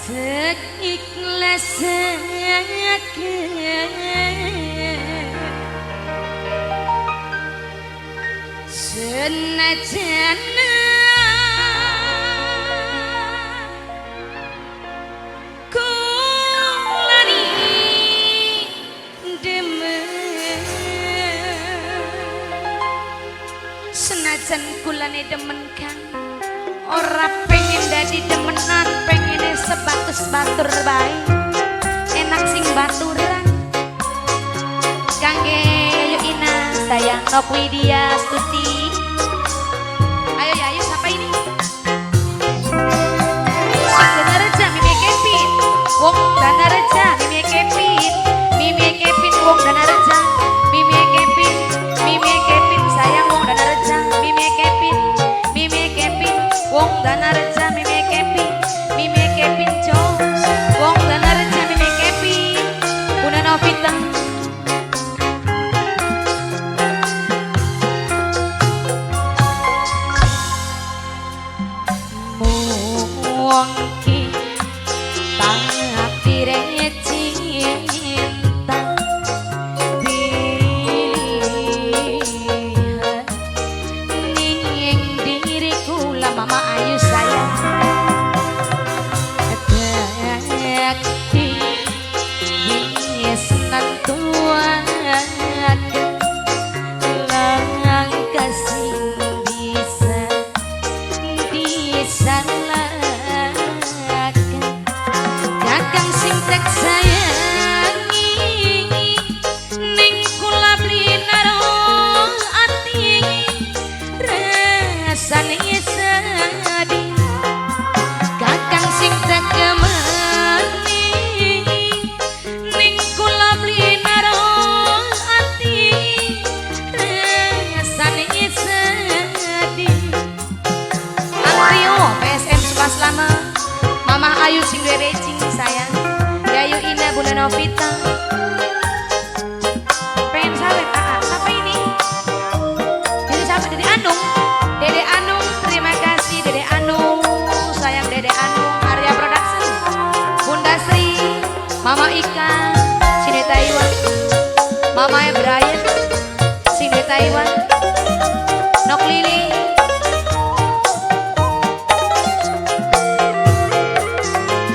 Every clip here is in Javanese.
Tek ikhlasake senajan kulani demen, senajan kulani demen kan ora pengen dadi demenan, pengene sebatas batur bae, enak sing baturan. Kangge Yu Ina sayang Nok Widya Stuti. Ayo ya, ayo siapa ini? Sing Danareja Mimi Kevin, wong Danareja Mimi Kevin, Mimi Kevin wong Danareja, Mimi Kevin, Mimi Kevin sayang wong Danareja, Mimi Kevin, Mimi Kevin wong Danareja, Mimi Kevin, Mimi Kevin Jones, wong Danareja Mimi Kevin, Bunda Novita. Mungkin takdir cinta pilihan ning diriku lah Mama Ayu sayang takdir senantuakan langkah sing bisa disalahkan. Kakang sing tek sayangi ning kula beli naro ati rasane sedih. Kakang sing tek kemani ning kula beli naro ati rasane sedih. Antrio PSM Sukaslama, Mama Ayu sing duwe becing sayang, Yayu Ina Bunda Novita. Pengen sawet AA, siapa ini? Dede siapa? Dede Anung. Dede Anung, terima kasih Dede Anung, sayang Dede Anung, Arya Production. Bunda Sri, Mama Ika, sing duwe Taiwan. Mama Brian, sing duwe Taiwan. Nok Lili.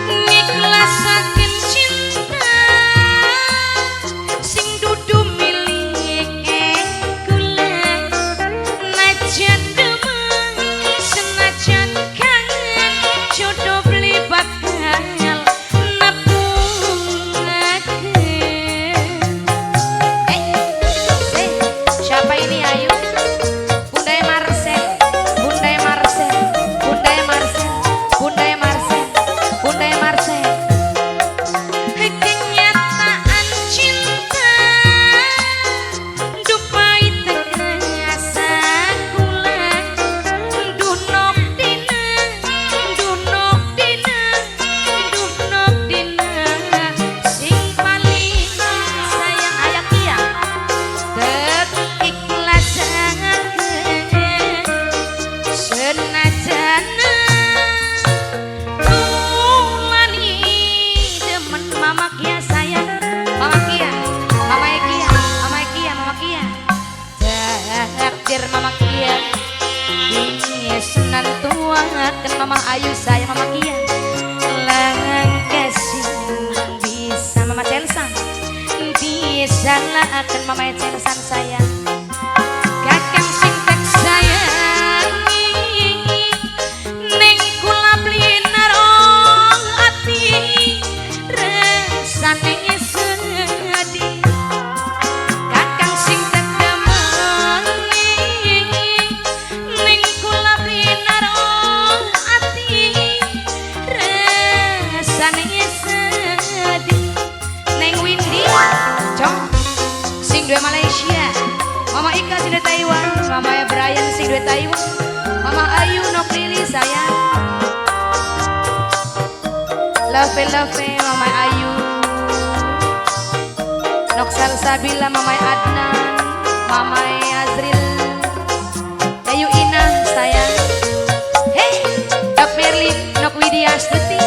Ngiklasaken cinta sing dudu milike kula, najan demen senajan kangen jodoh beli bakal nepungaken. Siapa ini Ayu? Bunda Marcel, Bunda Marcel, Bunda Marcel, Bunda Marcel, Bunda Marcel. Kenyataan cinta dupai terasa kula, dunok dina, dunok dina, dunok dina sing paling sayang ayak kia tek ikhlasake senajan kulani demen. Mama Kia sayang, Mama Kia, Mama Kia, Mama Kia, Mama Kia, takdir Mama Kia senantuaken Mama Ayu sayang Mama Kia langkah sing bisa Mama Celsan disalahkan Mama Celsan sayang. Kakang sing tak sayangi ning kula beli naro ati rasane sedih. Kakang sing tak demeni ning kula beli naro ati rasane sedih. Neng Windy Cong sing duwe Malaysia, Mama Ika sing duwe Taiwan, Mama Brian sing duwe Taiwan, Mama Ayu Nok Lili sayang. Love love Mama Ayu, Nok Salsabila, Mama Adnan, Mama Azril, Yayu Ina sayang. Hey, Nok Merlin, Nok Widya Astuti.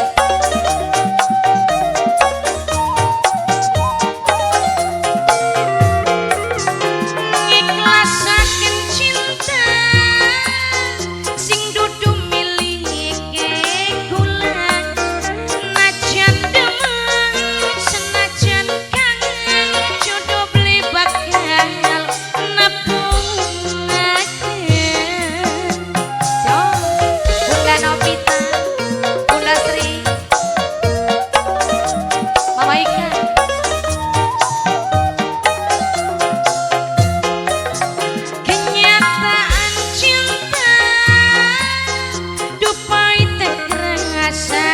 Duh pahit kerasa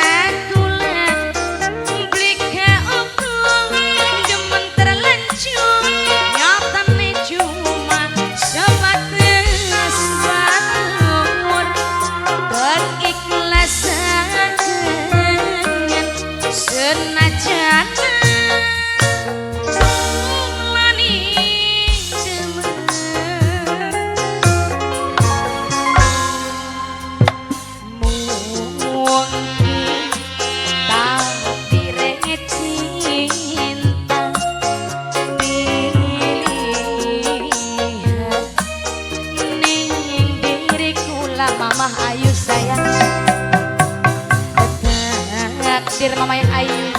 gula, beli opo demen terlanjur, nyatane cuma sebatas batur. Berikhlas senajan lani demen. Mungkin takdire cinta pilihan ning diriku lah. Mamah Ayu sayang, takdir Mama yang Ayu.